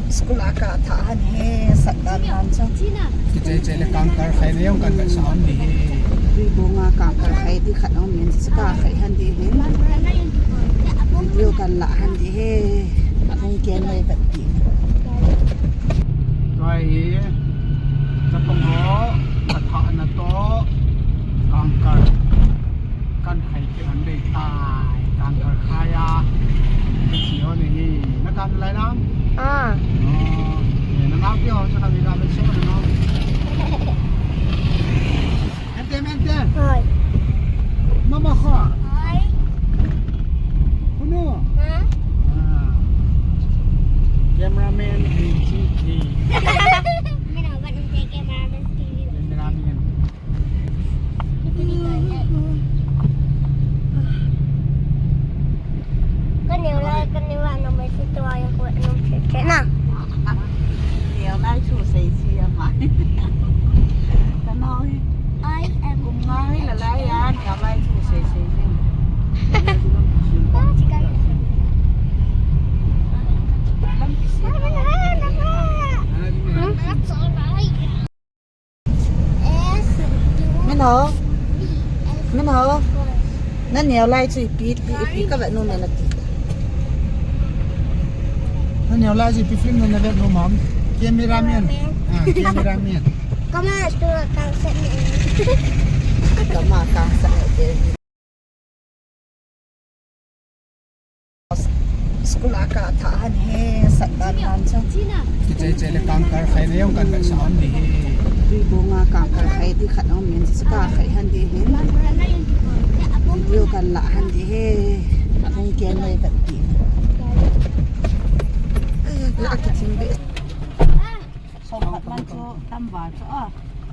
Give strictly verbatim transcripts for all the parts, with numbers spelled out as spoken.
School a kathah han hi, sat dan dan chu. Kichai chai le kangkal khai na jong kan vetsah un di hi. Tuibong a kangkal khai di khat um in, chu kakhai han di hin. Video kan la han di hi. Ahung ken mai vet di. Tua hi, chapang ho, kathah na toh, kangkal. Kan khai kit han dei tai, kangkal khai a. Kichi ho ni hi. Na kam lai nam? Ah. Oh, eh, na nao pi ho, sa kami ka vet so na no. Ente, ente. Hoi. Mama kho. Hoi. Kuno. Ha? Ah. Cameraman, J K. Mina, ba't ang cameraman sa kilid? Cameraman. Kanila, kanila, ano, may sitwaya ko, anong cheche na? Niya na, susay siya, ma. Tanaw, eh. I am Kung nga, eh, lalay yan. Niya na, susay siya. Alam, kisi. That's all right. Minho. Minho. Na neo lai chu ipi, ipi, ipi ka vet nom e nati. Na neo lai chu ipi film na vet nom ham? Cameraman. Ah, cameraman. Kama tu kang sa ni. Kama kang sa ni. School a kathah han hi, sat dan dan chu. Kichai chai le kangkal khai na jong kan vetsah un di hi. Tuibong a kangkal khai di khat um in, chu kakhai han di hin. Video kan la han di hi. Ahung ken mai vet di. Ai, la kichim be. Sawm khat man chu tam val chu a.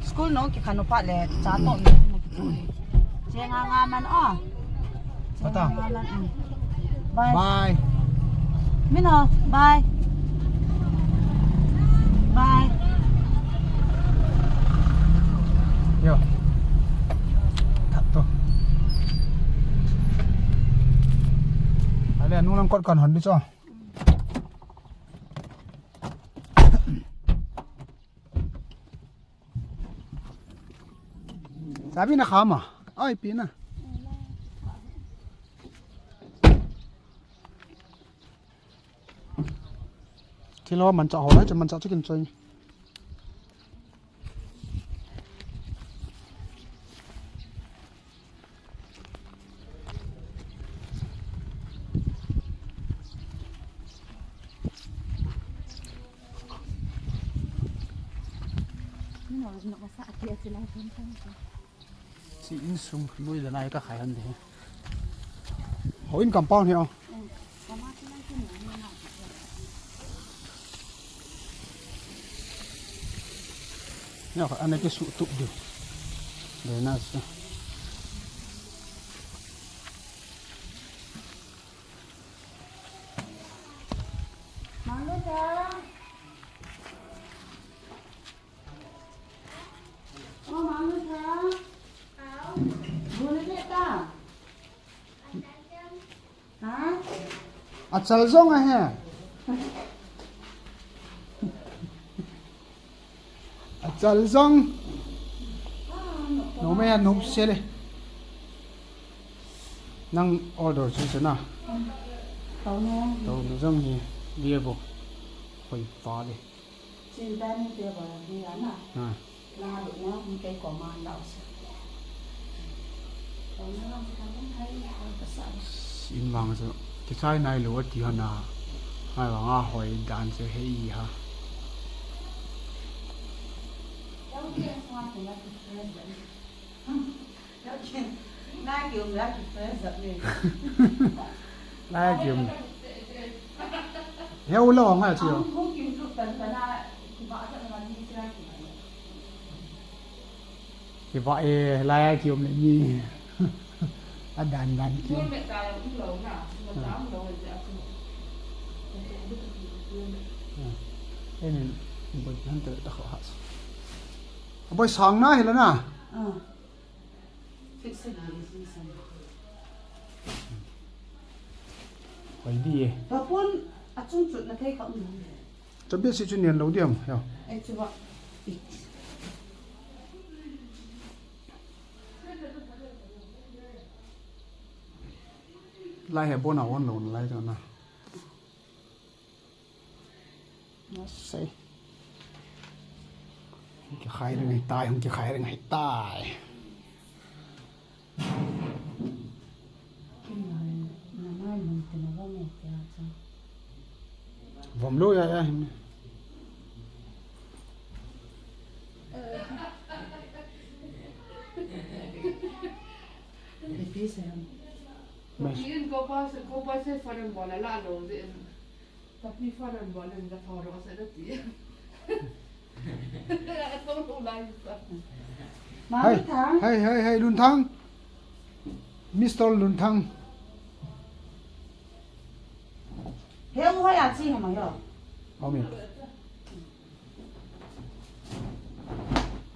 School nung kikhen u phat le cha toh mi na kichu. Chenga nga man a. Pata. Chenga nga man, um. Bye. Bye. Minho, bye. Bye. Yo. Thap to. Ale, nung lang kot kan hon di cho. Sabi na kama. Ay, pina. Kilo mancha ho, mancha chicken choy. Si insung lui le nai ka khai han de. Ho in compound hi o. Neo khat ana kisuh tup diu. Dena sa. Malu ta. O, Malu ta. Bole de ta. Ha? Achal jong ahi. Achal jong. Nom e, nom sel e. Nang order chu chu na. Tau na. Tau na jong hi. Bia bo. Hoi pa le. Chin ta ni te ba ni ana. Ha. Na du na ni kai ko ma lau sa. Ko na lam sa kan hai ha ka sa. In vang chu kichai nai lou ati hana. Hai vang a hoi dan chu hei ha. Yau ke sa ko na ki fresh dan. Lai kium. Heu lo nga chu. Kiva e, lai kium le ni. A dan dan kium. Enin, boi han te ta kho ha. Boi sang na hi la na. Hoi di e. Papun. Achung chut na thei kha um. Chabi si chu nian lo diam, ya. Ai chu ba. Lai he bona on lo lai ta na. Nasei. Hung kikhai ring ahitai, hung kikhai ring ahitai. Vom lo ya ya hin. Mas. Yin ko pa se, ko pa se fa ren bo la la lo de. Tapi fa ren bo len da thoro se da ti. Thoro lai sa. Hai, Lunthang. Hai, hai, hai, Lunthang. Mister Lunthang. He u hai a chi hama yo. Amen.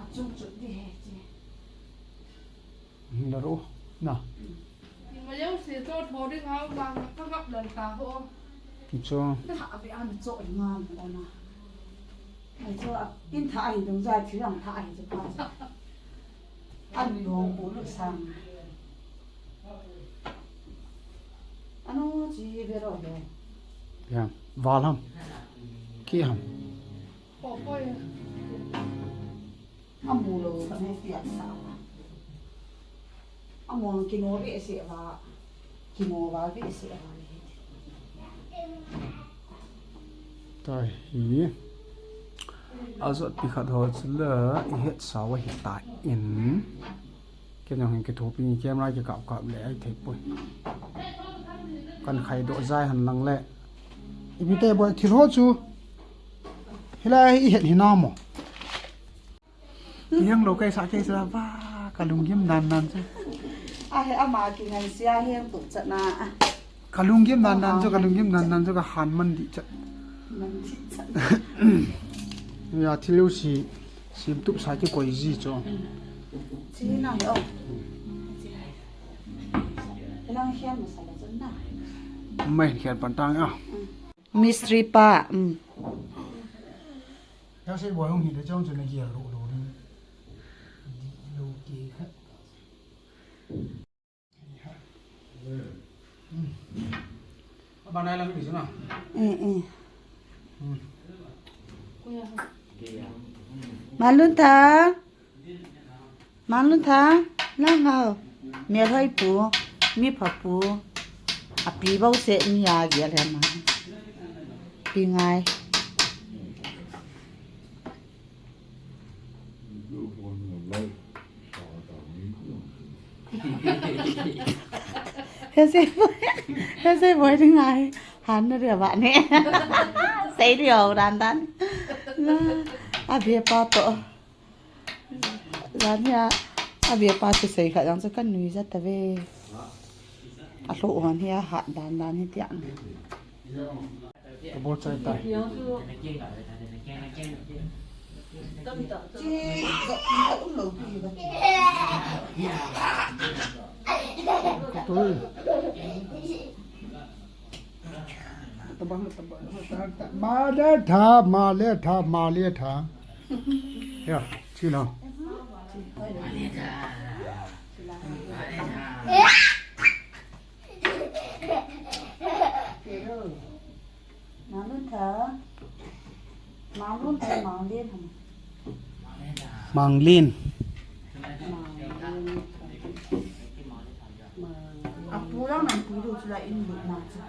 Achung chut di he chi. La ro na. Ima yo se to tho ding hao lang ka ngap lan ta ho. Cho. Tha be an cho ngam ona. Ai cho a in tha ai dong za thi lang tha ai cho pa. An yong pu lu sang. Ano chi be ro be. Ya, val ham. Ki ham. Amu lo ka ne tia sa. Amu kino ve se va. Kino va ve se va le. Tahi. Azot pi khat ho chila i het sa wa hi ta in. Ken jong hin kithopi ni camera kikap kap le ai thei poi. Kan khai doh jai han lang le. Ipi te boi thil ho chu. Hilai i het hi na mo. Hiang lo kai sa kai sa ba ka lunggim dan dan chu. A he ama ki ngai sia hiang tu cha na. Ka lunggim dan dan chu, ka lunggim dan dan chu, ka han man di cha. Man di cha. Ya, thil u si, sim tup sa ki koi ji chu. Chi na hi o. Lang hian ma sa la chun na. Mai hian pan tang a. Mistri pa, um. Ya sei boi hung hi le chong chu na gial ru ru ni. Di lo ki kha. Aba nai lang ni chu na. Eh, eh. Malun ta. Mang Lun Thang, nang hao. Mial hoi pu, mi pha pu. A pi bou se ni a gial he ma. Pi ngai. He se, he se boi ding ngai. Han na ria ba ne. Sei ria dan dan. Na, a bia pa to. Jan hi a, a bia pa chu sei kha jang chu ka nui ja ta ve. A hlo hon hi a hat dan dan hi tia. Ka bol chai tai. Chi, ka, ka um lo pi ba. Ka tu. Ma le tha, ma le tha, ma le tha. Ya, chi lo. Ma le tha. Mang Lun tha, Mang Lin ham? Mang Lin. Mang Lin. A pu lang nang pu du chu la in lut na chu.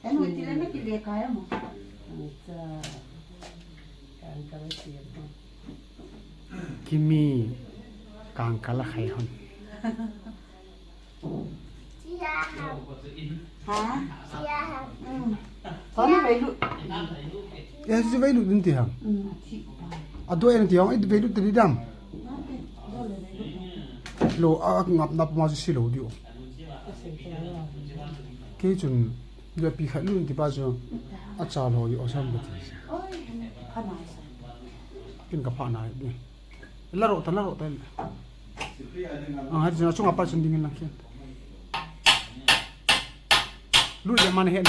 He nu ti le na ki le kai mo. Cha. Kan ka le ti mo. Kimi kang kala khai hon. Ha? Kona vei lut. Eh, si vei lut din ti ham. Ado en ti ham, i vei lut ti dam. Lo, a, a ngap nap ma si lo diu. Kei chun, jo pi khat lut ti pa chu, a cha lo yu osam ba ti. Kin ka pha nai di. La ro ta, la ro ta. Ang hati na chunga pa chun dingin lang khen. Lut le man hen.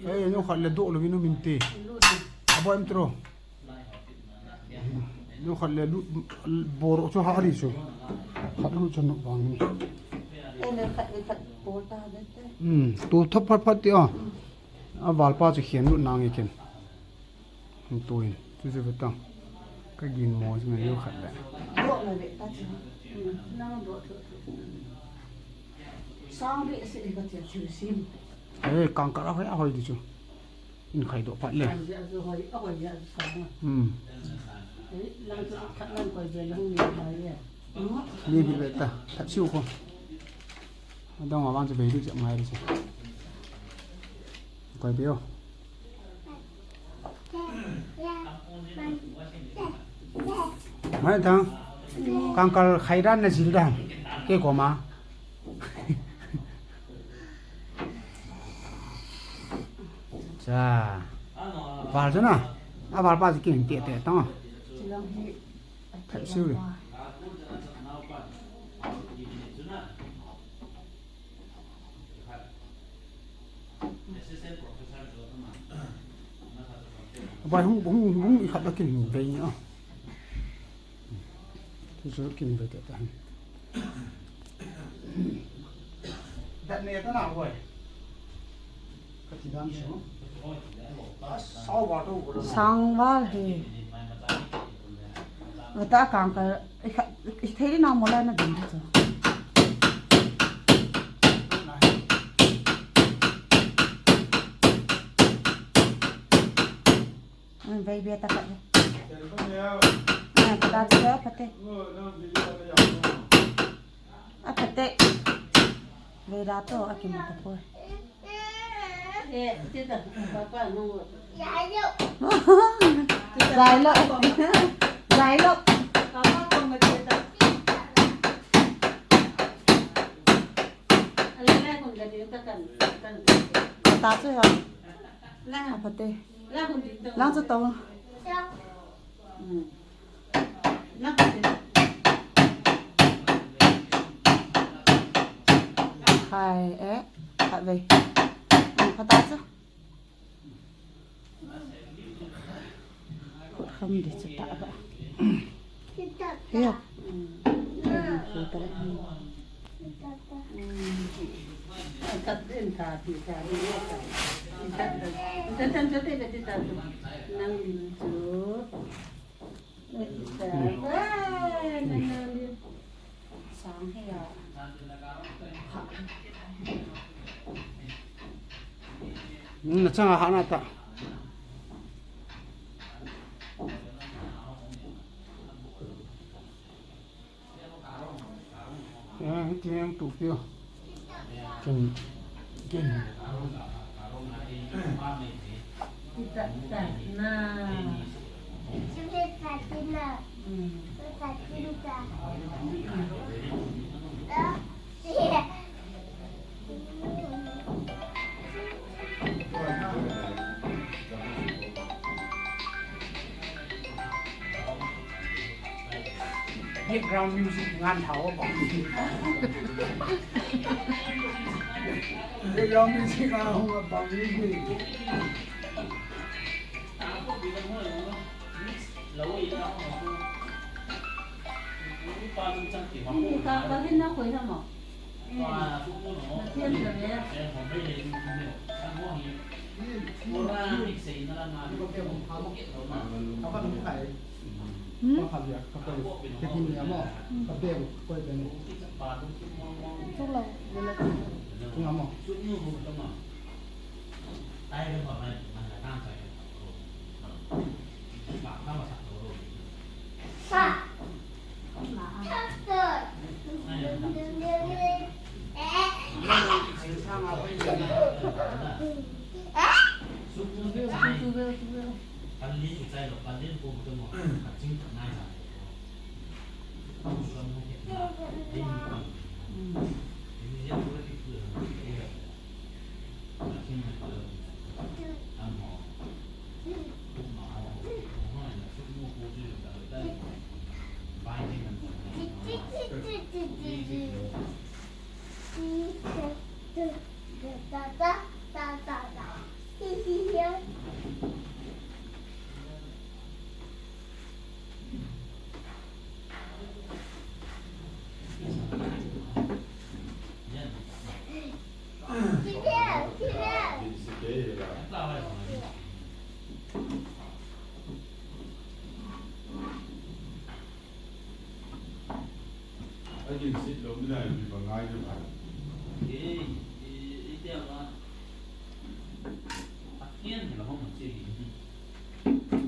Eh, nyo khat le do lo vinu min te. Abo em tro. Nyo khat le lut boro chu ha ri chu. Khat lut chan no bang ni. Eh, le khat le khat bol ta le te. Hmm, tu thop phat phat ti a. A val pa chu khen lut nang e ken. Tuin, chu chu vetang. Ka gin mo chu mai lo khat le. Bo na ve ta chu. Nang bo thu thu. Sang ve se ka che chu sim. Eh, kang kara hoi a hoi di chu. In khai do phat le. Ai ya chu hoi, a hoi ya chu sang. Hmm. Eh, lang chu khat lang koi ve lang ni mai ya. Ni bi ve ta. That siu ko. Adang ma bang chu ve du che ngai di chu. Koi be o. Mai thang, kangkal khai dan na jil dan, ke ko ma. Cha, val chu na, a val pa chu kin te te tang. Thai siu le. Bai hung, hung, hung i khat da kin vei ni a. Thu su kin vei te ta. Dat ne ta na bai. Ka ti dan su. A sau ba to ko. Sang val he. Ata kang ka, i kha, i thei na mo la na din chu. An vai be ta ka. Na ta chu a phate. A phate. Vai da to a ki mo ta ko. Zai lo. Zai lo. Ta chu ha. A phate. Lang chu tong. Hai, eh, khat vei. Ang phata chu. Khut kham di chu ta ba. Hiya. Nang lim chu. Na changa hana ta. Eh, hiti nang tu pio. Ken, ken. Kita, kita, na. Hmm. Background music ngan thao ba. Background music ngan hung ba music. Ni ka, ka hin na koi ha mo. Na thiam ta le. Hmm? Chuk lo. Akin sit lo, mina yung iba nga yung ano. Eh, eh, ite ama. Akin, hello, mo si.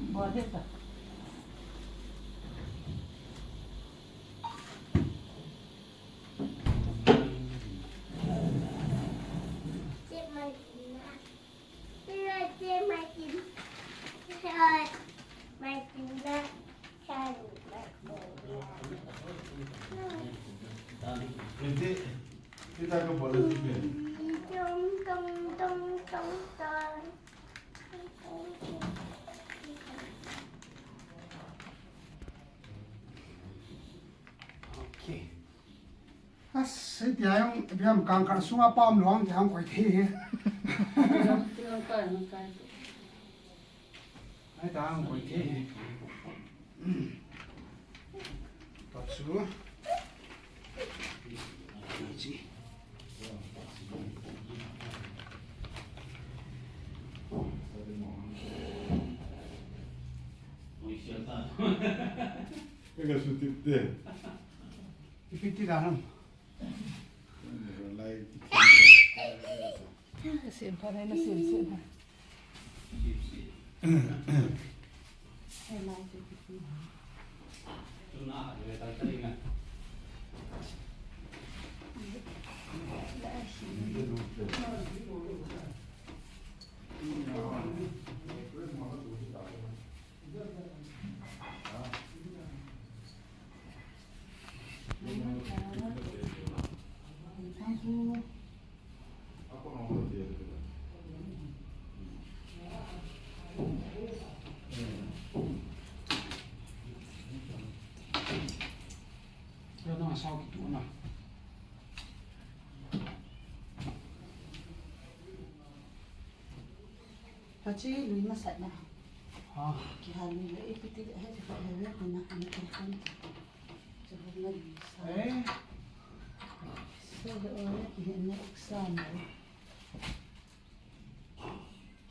Boleh tak? Nanti kita ke boleh juga. Okay. As, hitia jong, ipi ham, kangkal sunga pa um lou ang, tia hung koi thei hi. Ai, tia hung koi thei hi. Top su. Chi. Kaka su tip te. Ipi ti da ham. Sem pha nai na sem sem pha. Hiche lui masat na. Ha. Kihal lui le, ipi ti le, he, he, he, he, kuna, ana, ana, ana. Chahun na lui sa. Eh. So, the only kihin na exam.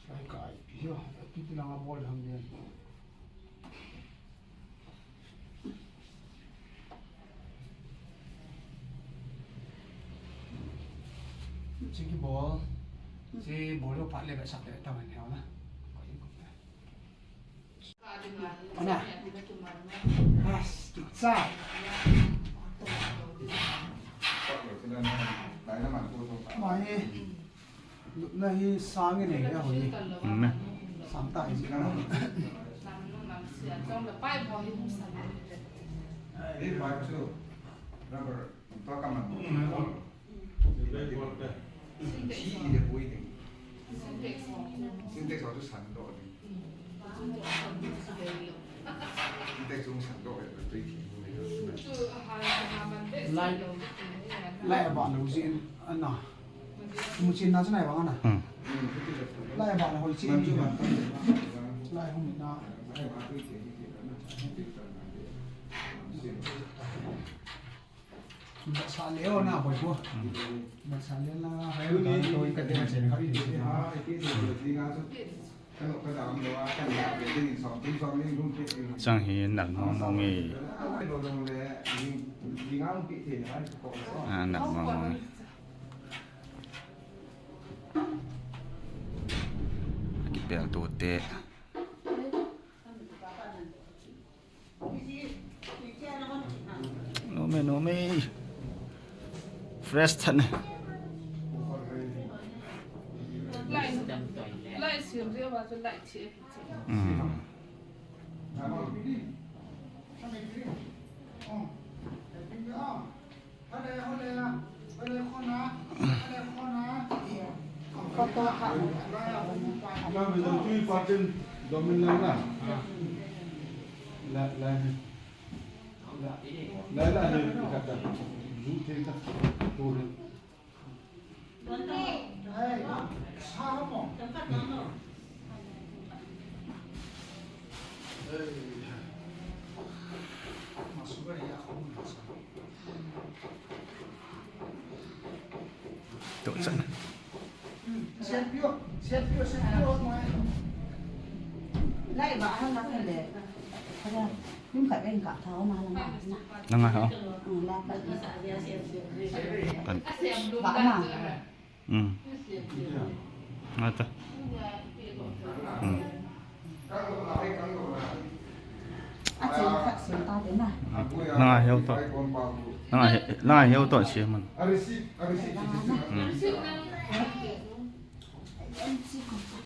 Sai kai, yo, ipi ti langa bol ham le. Chi kibol, chi bol lo phat le be sak le ta man heo na. Ana. As, kicha. Mai. Lupna hi sang in nei le hoi. Sang ta hi. Ei, pai chu. Rubber. Tua ka man. Chi i le pui ding. Sintex ho chu san doh ding. Sintex chu san doh le tui thi. Lai, lai aba lo jin ana. Mu chin na chu nai bang ana. Hmm. Lai aba na hoi chi. Lai hung na. Sa le o na boi ko. Sa le na hai o na to ka te ma chen kha. Chang hi nal mong mong e. A, nal mong mong e. Kipel tu te. Nome, nome. Fresh than. Lai, lai siam jeh uva chu lai che. Hmm. Photo kha. Lam, lam, tui patin domin lang na. La, la. La, Lai lai hi khat ta. Zu thei ta. Tu hi. Lai ba han la kan le. Lim khat ven ka tha ma la ma. Nanga ha. La ka. Kan. Ba ma. Hmm. Ata. Hmm. Nanga heu to. Nanga he, nanga heu to che man. Hmm.